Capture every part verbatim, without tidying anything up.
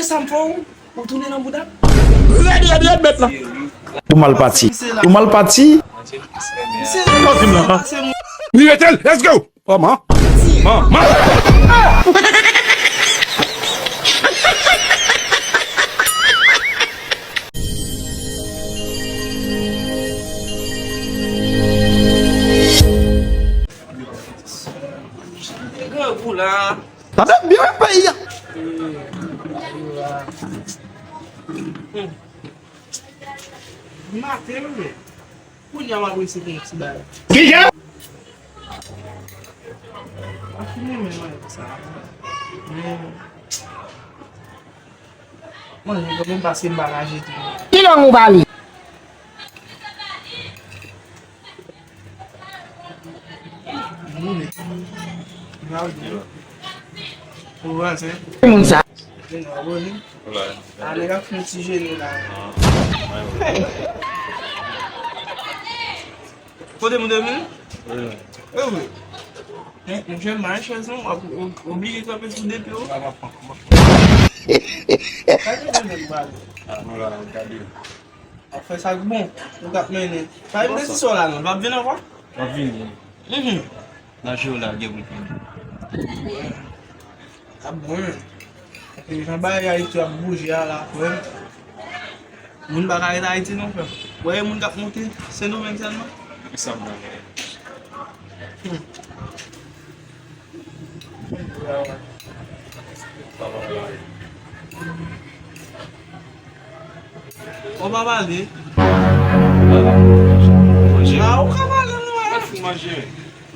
Sa m fè w, ou tounen nan bouda. Rèd, rèd, rèd, mèt la. Ou mal pati. Ou mal pati. Misye la. Li rete l. Let's go. Oh, man. Man, man. Grangou la. Sa fè byen wi peyi a. Maten wi. Kounye a m ap resevwa yon ti bagay. Kijan? Mwen fini men mwen sa. Men manje kanmenm paske m pa ka jete. Ki lang ou pale? Moun sa. A, nèg ap fè yon ti jene la. Kote moun te vini? Wi. Monchè, m pa nan chèz non, w ap oblije kanpe sou de pye w. Gade moun nan pale. Ap fè sa k bon. Nou t ap mennen. Pa vin rete sou la non. L p ap vin ankò? L ap vini. Mhm. Nan je w la, gen moun ki vini. Ap bon, men. E jan bagay Ayiti ap bouje a la, frè. Moun pa ka ret Ayiti non, frè. Wè, moun k ap monte Sendomeng sèlman. Ki sa m nan? Hmm. Ou pa pale. Manje. Ah, ou ka pale, mwen.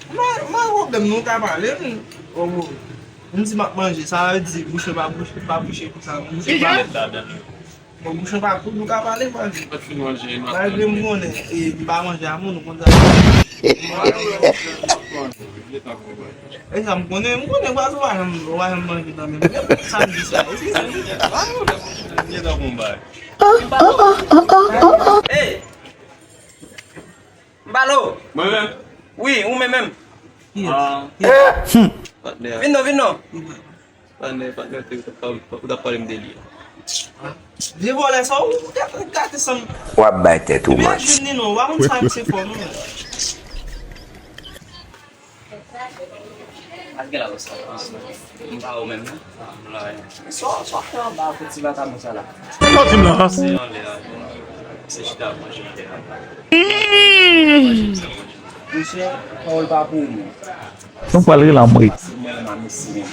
Mwen, mwen, pwoblèm nou ka pale, m, oh, m di m ap manje, sa vle di bouch mwen pa bouche, pa bouche konsa, bouch mwen pa. Bon, bouch mwen pa koud, nou ka pale, manje. Malgre m konnen, e, m pa manje a moun, ou konn sa. E sa m konnen, m konnen, kwa, ou pa janm, ou pa janm manje nan menm. Sa m di sa, eskize m. Hey! M pale w. Mwen menm? Wi, ou menm menm. Ah. Patnè. Vin non, vin non. Patnè, patnè, te, ou t ap pale m de li a. Vye vòlè sa, ou gate, gate san. W ap bay tèt ou manti. Vin non, ou pa konn sa misye fò non. Al gen la konsa. M pa ou menm non. Sa w, sa w fè anba a, fè ti vagabon sa la? Sa w di m la? Se anlè a. Se chita ap manje anlè a. Monchè, pawòl pa pou ou menm. Nou pral rele anmwe. Se mwen menm a mesye menm.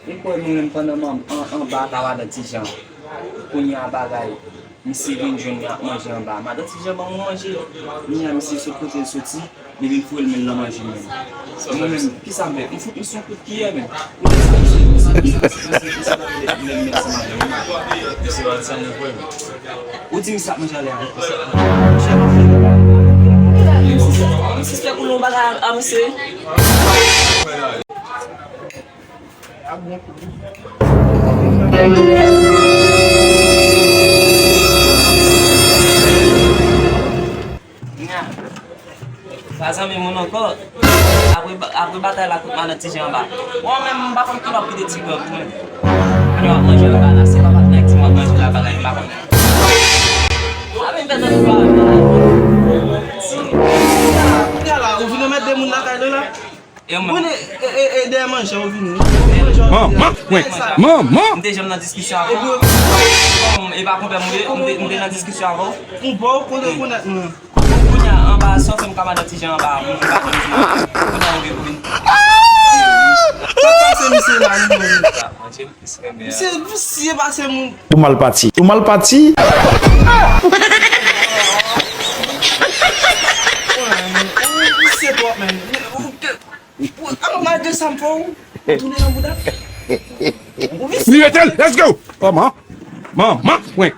Ou kwè mwen menm pandan m an, an, anba a ka madan Ti Jan. Kounye a bagay. Misye vin jwenn mwen ap manje anba. Madan Ti Jan ban mwen manje. Kounye a misye sot kote l soti, li vin foure l men l nan manje m menm. Mwen menm, kisa m fè? M fout misye yon kout kiyè menm. Ou wè sa misye, misye, misye, misye, misye, misye pa vle menm, menm si madan m. Misye pa sa mwen kwè menm. Ou di misye ap manje anlè a. Misye, misye, misye, misye, koulon bagay a misye. Nya. Pa zanmi moun ankò. Apre, apre batay la kont madan Ti Jan anba. Mwen menm, m pa konn ki lòt ki te ti gòg mwen. Kounye a w ap manje anba la, se pa patnè ki di m w ap manje la bagay, m pa konn. Sa vin fè tande m pa. Kounye a la, ou vin remèt de moun lakay li la? E mwen. Bon, e, e, e, e dèyè manje ou vini. Manman, mwen, manman. M te janm nan diskisyon avè w. Kòm e pa konpè m ou ye, m te, m te nan diskisyon avè w. Konpè w, kote w konèt mwen? Kounye a, anba a, sa w fè m ka madan Ti Jan anba a, m pa konn di. Kounye a, ou vin, ou vin. Sa k pase misye la, menm? Misye visye pase moun. Ou mal pati. Ou mal pati. Ou visye twòp, menm. Ou, ou, ou, malgre sa m fè w, ou tounen nan bouda. Ou visye. Li rete l. Let's go. Oh, man. Man, man, mwen.